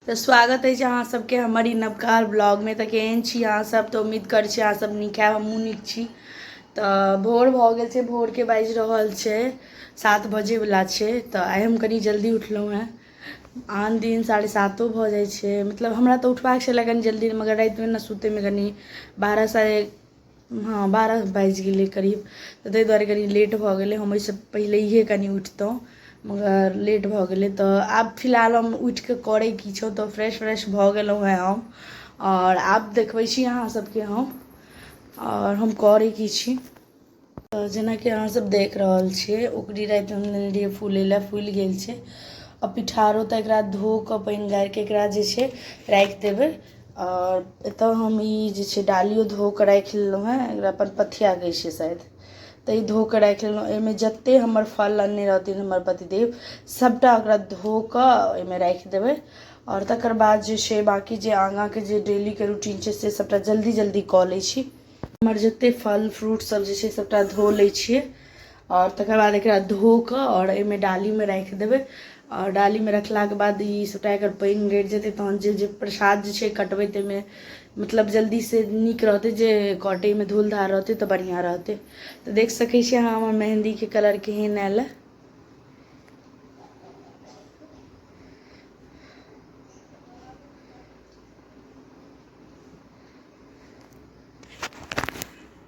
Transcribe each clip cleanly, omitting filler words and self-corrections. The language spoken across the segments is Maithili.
तऽ स्वागत अछि अहाँ सबके हमर ई नवका ब्लॉगमे। तऽ केहन छी अहाँ सब? तऽ उम्मीद करै छी अहाँ सब नीक हैब, हमहूँ नीक छी। तऽ भोर भऽ गेल छै, भोरके बाजि रहल छै 7 बजेवला छै। तऽ आइ हम कनि जल्दी उठलहुँ हेँ, आन दिन 7:30 भऽ जाइ छै। मतलब हमरा तऽ उठबाक छलै कनि जल्दी, मगर रातिमे ने सुतैमे कनि बारह साढ़े हँ 12 बाजि गेलै करीब, तऽ ताहि दुआरे कनि लेट भऽ गेलै। हम ओहिसँ पहिलैए कनि उठितहुँ, मगर लेट भऽ गेलै। तऽ आब फिलहाल हम उठिकऽ करै की छौ, तऽ फ्रेश व्रेश भऽ गेलहुँ हेँ हम, आओर आब देखबै छी अहाँ सबके हम आओर हम करै की छी। तऽ जेनाकि अहाँ सब देख रहल छियै, ओकरी रातिमे हम देने रहियै फूलै लए, फूलि गेल छै। आ पिठारो तऽ एकरा धो कऽ पानि गारिके एकरा जे छै राखि देबै। आओर एतऽ हम ई जे छै डालियो धो कऽ राखि लेलहुँ हेँ, एकरा अपन पथिया कहै छियै शायद, तऽ ई धो कऽ राखि लेलहुँ। एहिमे जते हमर फल अनने रहथिन हमर पतिदेव, सभटा ओकरा धो कऽ ओहिमे राखि देबै। आओर तकर बाद जे छै बाँकी जे आगाँके जे डेलीके रूटीन छै से सभटा जल्दी जल्दी कऽ लै छी। हमर जते फल फ्रूट सब जे छै सभटा धो लै छियै, आओर तकर बाद एकरा धो कऽ आओर एहिमे डालीमे राखि देबै। आओर डालीमे रखलाके बाद ई सभटा एकर पानि गड़ि जेतै, तहन जे जे प्रसाद जे छै कटबै ताहिमे मतलब जल्दीसँ नीक रहतै, जे कटैमे धूल धार रहतै तऽ बढ़िआँ रहतै। तऽ देख सकै छियै अहाँ हमर मेहन्दीके कलर केहन आयल हँ।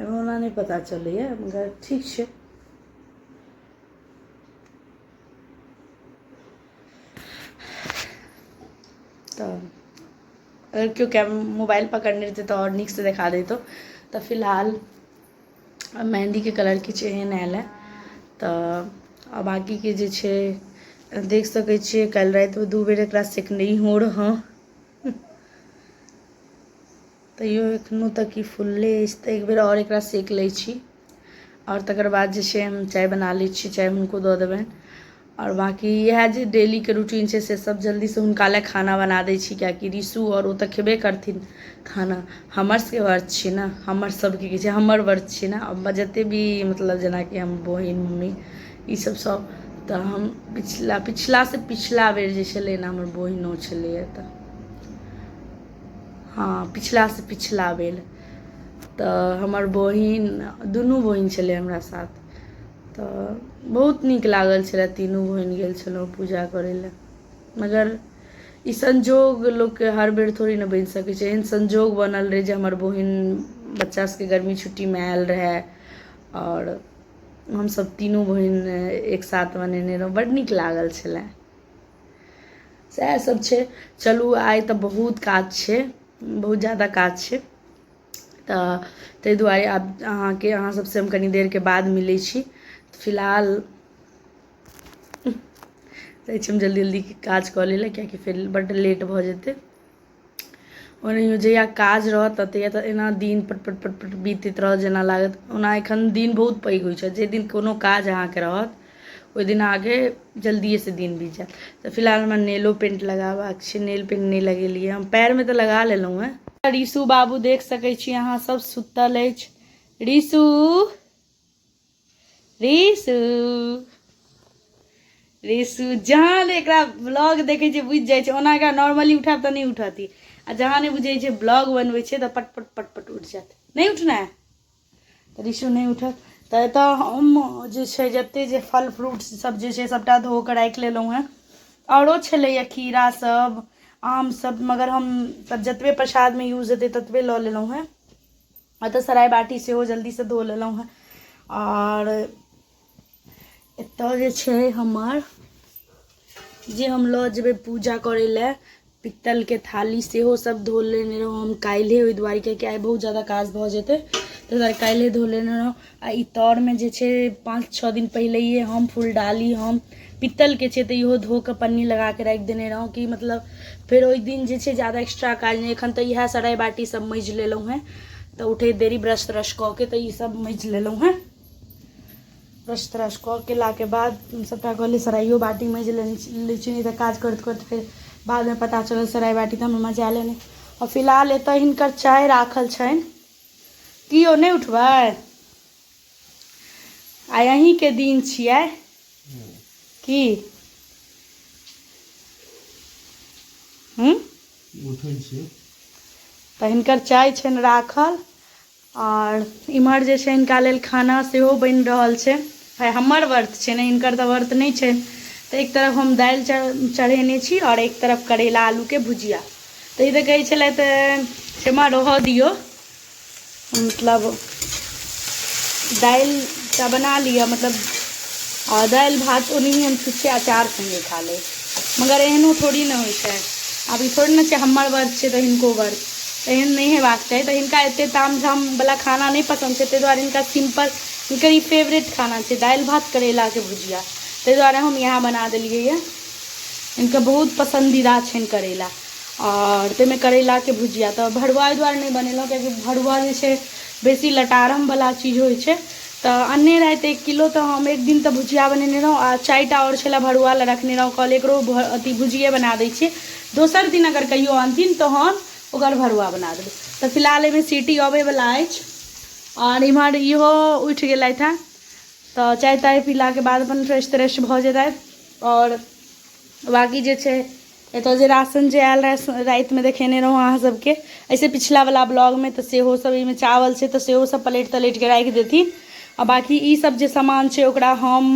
ओना नहि पता चलैए, मगर ठीक छै। तऽ अगर केओ कैम मोबाइल पकड़ने रहतै तऽ आओर नीकसँ देखा दैतहुँ। तऽ फिलहाल मेहन्दीके कलर किछु एहन आयल हँ। तऽ आ बाँकीके जे छै देख सकै छियै, काल्हि रातिमे 2 बेर एकरा सेकनैहो रहौँ, तैयो एखनो तक ई फुलले अछि। तऽ एक बेर आओर एकरा सेक लै छी, आओर तकर बाद जे छै हम चाय बना लै छी, चाय हुनको दऽ देबनि। आओर बाँकी इएह जे डेलीके रूटीन छै से सब जल्दीसँ हुनका लए खाना बना दै छी, किएकि रिशु आओर ओ तऽ खेबे करथिन खाना। हमर सबके व्रत छी ने, हमर सबके की छै, हमर व्रत छी ने, जते भी मतलब जेनाकि हम बहिन मम्मी ई सब सब। तऽ हम पिछला पिछलासँ पिछला बेर जे छलै ने, हमर बहिनो छलैए, तऽ हँ पिछलासँ पिछला बेर तऽ हमर बहिन, दुनू बहिन छलै हमरा साथ, तऽ बहुत नीक लागल छलै। तीनू बहिन गेल छलहुँ पूजा करै लए। मगर ई संजोग लोकके हर बेर थोड़े ने बनि सकै छै। एहन संजोग बनल रहै जे हमर बहिन बच्चा सबके गर्मी छुट्टीमे आयल रहए, आओर हमसब तीनू बहिन एक साथ मनेने रहौँ, बड्ड नीक लागल छलै। सएह सब छै। चलू, आइ तऽ बहुत काज छै, बहुत ज्यादा काज छै, तऽ ताहि दुआरे आब अहाँके अहाँ सबसँ हम कनि देरके बाद मिलै छी। फिलहाल जाइ छी हम जल्दी जल्दी काज कऽ लै लए, किएकि फेर बड्ड लेट भऽ जेतै। ओनाहियो जहिया काज रहत तहिया तऽ एना दिन पट पट पट पट बीतैत रहत जेना लागत। ओना एखन दिन बहुत पैघ होइ छै, जाहि दिन कोनो काज अहाँके रहत ओहि दिन अहाँके जल्दिएसँ दिन बीत जायत। तऽ फिलहाल हमरा नेलो पेंट लगाबऽके छै, नेल पेंट नहि लगेलियै हम, पएरमे तऽ लगा लेलहुँ हेँ। रीशु बाबू देख सकै छी अहाँ सब सुतल अछि। रीशु, रीशु, रीशु, जहाँ ने एकरा ब्लॉग देखै छै बुझि जाइ छै। ओना एकरा नॉर्मली उठायब तऽ नहि उठत ई, आ जहाँ नहि बुझै छै ब्लॉग बनबै छै तऽ पट पट पट पट उठि जायत। नहि उठना है तऽ रीशु नहि उठत। तऽ एतऽ हम जे छै जते जे फल फ्रूट सब जे छै सबटा धो कऽ राखि लेलहुँ हेँ। आओरो छलैए खीरा सब, आम सब, मगर हम जतबे प्रसादमे यूज हेतै ततबे लऽ लेलहुँ हेँ। एतऽ सराय बाटी सेहो जल्दीसँ धो लेलहुँ हेँ। आओर एतऽ जे छै हमर जे हम लऽ जेबै पूजा करै लए पित्तलके थाली सेहो सब धो लेने रहौँ हम काल्हिए, ओहि दुआरे किएकि आइ बहुत ज्यादा काज भऽ जेतै, ताहि दुआरे काल्हिए धो लेने रहौँ। आ ई तरमे जे छै 5-6 दिन पहिलैए हम फुलडाली हम पित्तलके छै तऽ इहो धो कऽ पन्नी लगा कऽ राखि देने रहौँ कि मतलब फेर ओहि दिन जे छै ज्यादा एक्स्ट्रा काज नहि। एखन तऽ इएह सराय बाटी सब माँजि लेलहुँ हेँ, तऽ उठैत देरी ब्रश त्रश कऽ के तऽ ई सब माँजि लेलहुँ हेँ। ब्रश त्रश कऽ केलाके बाद सभटा कहलियै सराइयो बाटी माँजि लै छी, नहि तऽ काज करैत करैत फेर बादमे पता चलल सराय बाटी तऽ हमर मजायले नहि। आओर फिलहाल एतऽ हिनकर चाय राखल छनि। की यौ नहि उठबै? आइ अहीँके दिन छियै की? हूँ। उठै छी। तऽ हिनकर चाय छनि राखल। आओर इम्हर जे छै हिनका लेल खाना सेहो बनि रहल छै। आइ हमर व्रत छै ने, हिनकर तऽ व्रत नहि छनि। तऽ एक तरफ हम दालि चढ़ेने छी आओर एक तरफ करैला आलूके भुजिया। तऽ ई तऽ कहै छलथि क्षमा रहऽ दियौ, मतलब दालि टा बना लिअ, मतलब आ दालि भात ओनाही हम छुच्छे अचार सङ्गे खा लेब। मगर एहनो थोड़ी ने होइ छै, आब ई थोड़ी ने छै हमर व्रत छै तऽ हिनको व्रत, एहन नहि हेबाक चाही। तऽ हिनका एतेक तामझामवला खाना नहि पसन्द छै, ताहि दुआरे हिनका सिम्पल, हिनकर ई फेवरेट खाना छै दालि भात करैलाके भुजिया, ताहि दुआरे हम इएह बना देलियै यऽ। हिनकर बहुत पसन्दीदा छनि करैला, आओर ताहिमे करैलाके भुजिया। तऽ भरुआ एहि दुआरे नहि बनेलहुँ कियाकि भरुआ जे छै बेसी लटारमवला चीज होइ छै। तऽ अनने रहथि 1 किलो, तऽ हम एक दिन तऽ भुजिया बनेने रहौँ आ 4टा आओर छलै भरुआ लए रखने रहौँ, कहलियै एकरो अथी भुजिए बना दै छियै, दोसर दिन अगर कहियो अनथिन तहन ओकर भरुआ बना देबै। तऽ फिलहाल एहिमे सीटी अबैवला अछि। आओर इम्हर इहो उठि गेलथि हेँ, तऽ चाय ताय पीलाके बाद अपन फ्रेश त्रेश भऽ जेतथि। आओर बाँकी जे छै एतऽ जे राशन जे आयल रहै रातिमे देखेने रहौँ अहाँ सबके एहिसँ पिछलावला ब्लॉगमे, तऽ सेहो सब एहिमे चावल छै, तऽ सेहो सब पलटि तलटिके राखि देथिन। आ बाँकी ई सब जे सामान छै ओकरा हम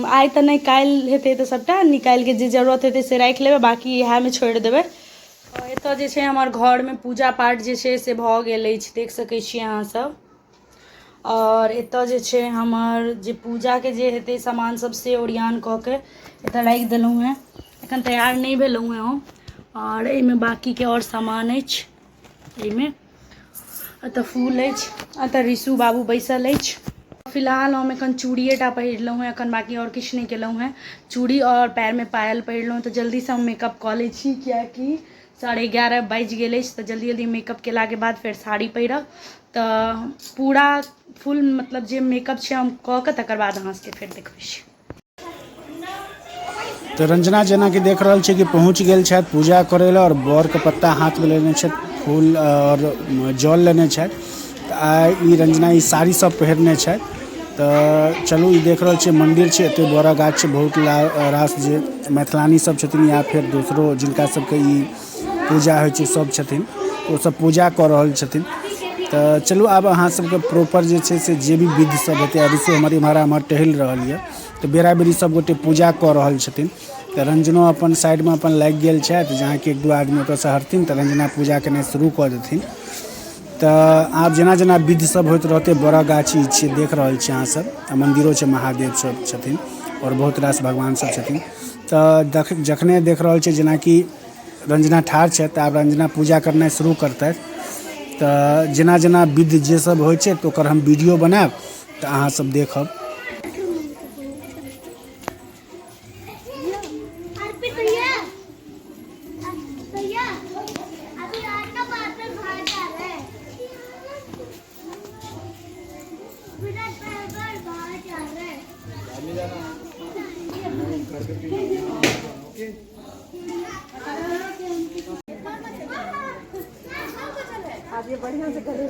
आइ तऽ नहि, काल्हि हेतै तऽ सबटा निकालिके जे जरूरत हेतै से राखि लेबै, बाँकी इएहमे छोड़ि देबै। एतऽ जे छै हमर घरमे पूजा पाठ जे छै से भऽ गेल अछि, देख सकै छियै अहाँ सब। आओर एतऽ जे छै हमर जे पूजाके जे हेतै सामान सब से ओरियान कऽ के एतऽ राखि देलहुँ हेँ, एखन तैयार नहि भेलहुँ हेँ हम। आओर एहिमे बाँकीके आओर सामान अछि, एहिमे एतऽ फूल अछि, एतऽ ऋषु बाबू बैसल अछि। फिलहाल हम एखन चूड़िए टा पहिरलहुँ हेँ, एखन बाँकी आओर किछु नहि केलहुँ हेँ, चूड़ी आओर पएरमे पायल पहिरलहुँ। तऽ जल्दीसँ हम मेकअप कऽ लै छी किएकि 11:30 बाजि गेल अछि, तऽ जल्दी जल्दी मेकअप केलाके बाद फेर साड़ी पहिरब। तऽ पूरा फुल मतलब जे मेकअप छै हम कऽ के तकर बाद अहाँ सबके फेर देखबै छी। तऽ रंजना जेनाकि देख रहल छी कि पहुँच गेल छथि पूजा करै लए, आओर बरके पत्ता हाथमे लेने छथि, फूल आओर जल लेने छथि। तऽ आइ ई रंजना ई साड़ी सब पहिरने छथि। तऽ चलू ई देख रहल छियै मन्दिर छै, एते बड़ा गाछ छै, बहुत रास जे मैथिलानी सब छथिन या फेर दोसरो जिनका सबके ई पूजा होइ छै सब छथिन, ओ सब पूजा कऽ रहल छथिन। तऽ चलू आब अहाँ सबके प्रॉपर जे छै से जे भी विधि सब हेतै, आ ऋषु हमर इम्हर आम्हर टहलि रहल यऽ। तऽ बेरा बेरी सब गोटे पूजा कऽ रहल छथिन। तऽ रंजनो अपन साइडमे अपन लागि गेल छथि, जहाँ कि 1-2 आदमी ओतऽसँ हटथिन तऽ रंजना पूजा केनाइ शुरू कऽ देथिन। तऽ आब जेना जेना विधि सब होइत रहतै, बड़ा गाछ ई छियै देख रहल छी अहाँ सब, आ मन्दिरो छै, महादेव सब छथिन आओर बहुत रास भगवान सब छथिन। तऽ जखने देख रहल छियै जेनाकि रंजना ठाढ़ छथि, तऽ आब रंजना पूजा करनाइ शुरू करतथि। तऽ जेना जेना विधि जे सब होइ छै तऽ ओकर हम वीडियो बनायब, तऽ अहाँ सब देखब। आब ये बढ़िया से करे।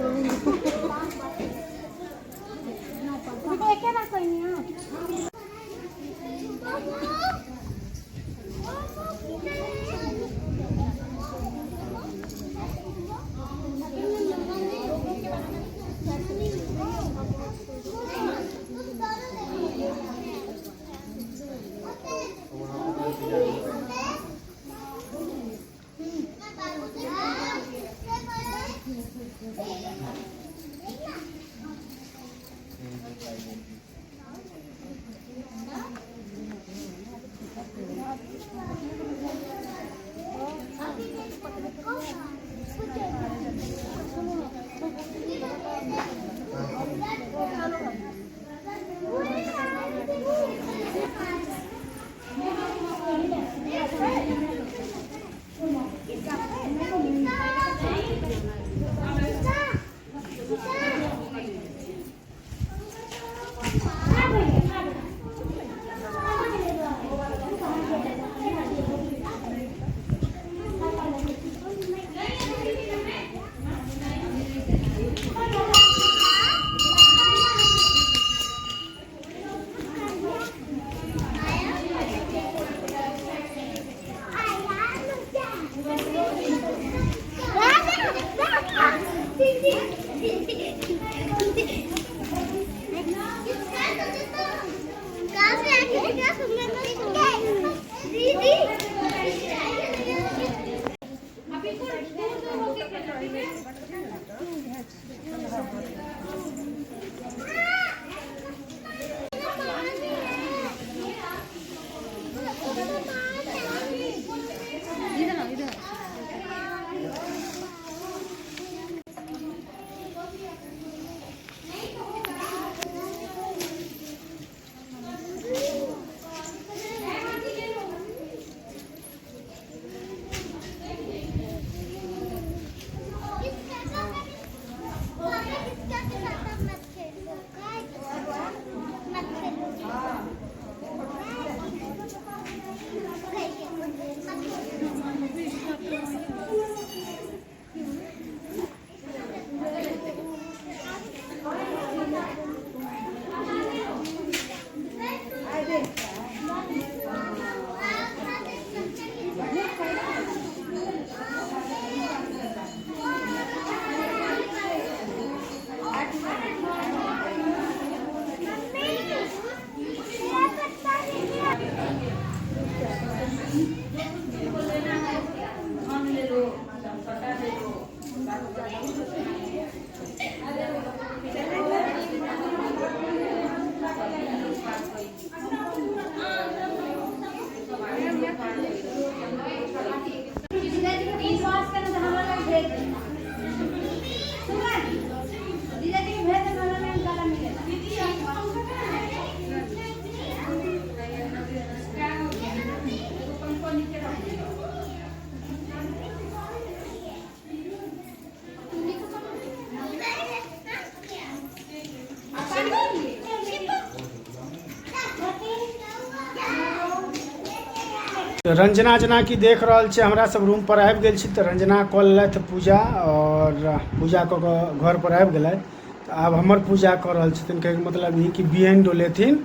तऽ रंजना जेनाकि देख रहल छै हमरा सब रूम पर आबि गेल छी तऽ रंजना कऽ लेलथि पूजा आओर पूजा कऽ कऽ घर पर आबि गेलथि तऽ आब हमर पूजा कऽ रहल छथिन कहैके मतलब ई कि बियैन डोलेथिन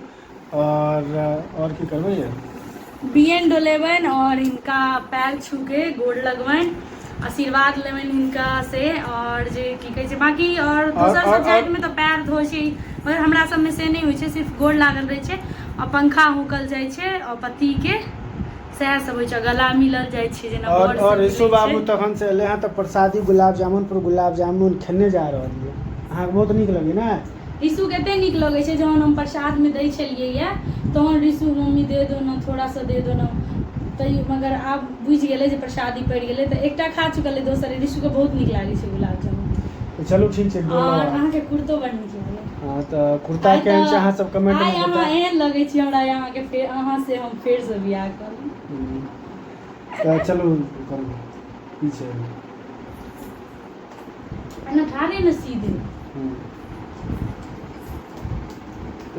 आओर की करबै ये बियैन डोलेबनि आओर हिनका पैर छू के गोड़ लगबनि आशीर्वाद लेबनि हिनका से आओर जे की कहै छै बाँकी आओर दोसर सब जातिमे तऽ पैर धोइ छै मगर हमरा सबमे से नहि होइ छै सिर्फ गोड़ लागल रहै छै आओर पंखा हुकल जाइ छै आओर पतिके सएह सब होइ छै गला मिलल जाइ छै जेना आओर आओर ऋषु बाबू तखन से एलै हँ तऽ प्रसादी गुलाब जामुन पर गुलाब जामुन खेने जा रहल यऽ अहाँके बहुत नीक लगै ने ऋषुके एते नीक लगै छै जहन हम प्रसादमे दै छलियै यऽ तहन ऋषु मम्मी दे दो ने थोड़ा सा दे दो ने तैयो मगर आब बुझि गेलै जे प्रसादी पड़ि गेलै तऽ एकटा खा चुकल अइ दोसर ऋषुके बहुत नीक लागै छै गुलाब जामुन। तऽ चलू ठीक छै आओर अहाँके कुर्तो बड़ नीक लागल। हँ तऽ कुर्ता केहन छै अहाँ सब कमेंट मे बताउ। आइ अहाँ एहन लगै छी हमरा अहाँके फेर अहाँ से हम फेर से बियाह करू। तऽ चलू करू की छै। एना ठाढ़े ने सीधे।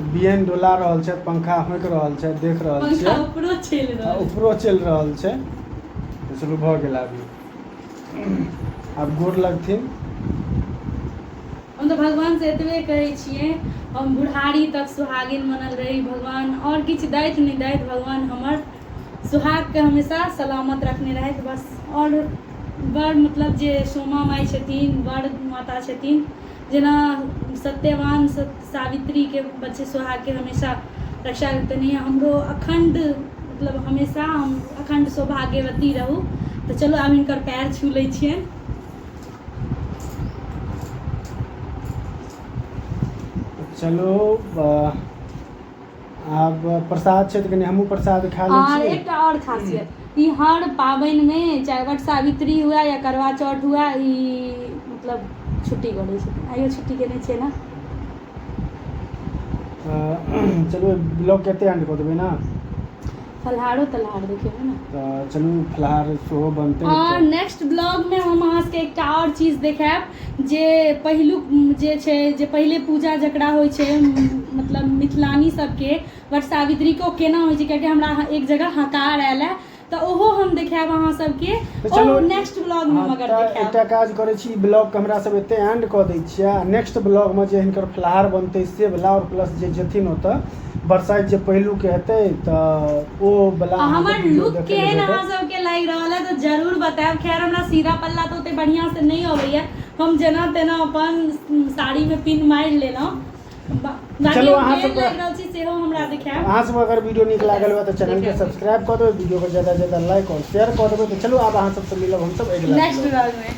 बियन डोला रहल छै, पंखा होंकि रहल छै, देख रहल छै, पंखा उपरो चलि रहल, उपरो चलि रहल छै। चलू भऽ गेल, आब आब गोर लगथिन। हम तऽ भगवान से एतबे कहै छियै हम बुढ़ारी तक सुहागिन बनल रही भगवान आओर किछु दैत नहि दैत भगवान हमर सुहागके हमेशा सलामत रखने रहथि बस। आओर बड़ मतलब जे सोमा माइ छथिन, बड़ माता छथिन, जेना सत्यवान सावित्रीके बच्चे सुहागके हमेशा रक्षा तेनाहिए हमरो अखण्ड मतलब हमेशा हम अखण्ड सौभाग्यवती रहू। तऽ चलू आब हिनकर पैर छू लै छियनि। चलू आब प्रसाद छै तऽ कनि हमहूँ प्रसाद खा लै छी। एकटा आओर खासियत, ई हर पाबनिमे चाहे वट सावित्री हुए या करवा चौथ हुए ई मतलब छुट्टी करै छथिन। आइयो छुट्टी केने छियै ने? चलू ब्लॉग कते एंड कऽ देबै ने? फलहारो तलहार देखेबै ने। तऽ चलू फलहार सेहो बनतै। आओर नेक्स्ट ब्लॉगमे हम अहाँ सबके एकटा आओर चीज देखायब जे पहिलुक जे छै जे पहिले पूजा जकरा होइ छै मतलब मिथिलानी सबके वट सावित्री को केना होइ छै, कियाकि हमरा एक जगह हकार आयल है तऽ ओहो हम देखायब अहाँ सबके चलू नेक्स्ट ब्लॉग में। मगर देखायब। एकटा काज करै छी, ब्लॉग के हमरा सब एते एंड कऽ दै छियै आ नेक्स्ट ब्लॉग में जे हिनकर फलहार बनतै से वला और प्लस जे जेथिन ओतऽ बरसाइत जे पहिलुक हेतै तऽ ओ वला हमर लुक केहन अहाँ सबके लागि रहल है तऽ जरूर बतायब। खैर हमरा सीधा पल्ला तऽ ओते बढ़िआँ से नहि अबैया, हम जेना तेना अपन साड़ी में पिन मारि लेलहुँ। चलो अहाँ सब लागि रहल छी सेहो हमरा देखायब। अहाँ सब अगर वीडियो नीक लागल हुए तऽ चैनल के सब्सक्राइब कऽ देबै, वीडियो के ज्यादा से ज्यादा लाइक और शेयर कऽ देबै। तऽ चलू आब अहाँ सबसँ मिलब हमसब अगिला नेक्स्ट ब्लॉग में।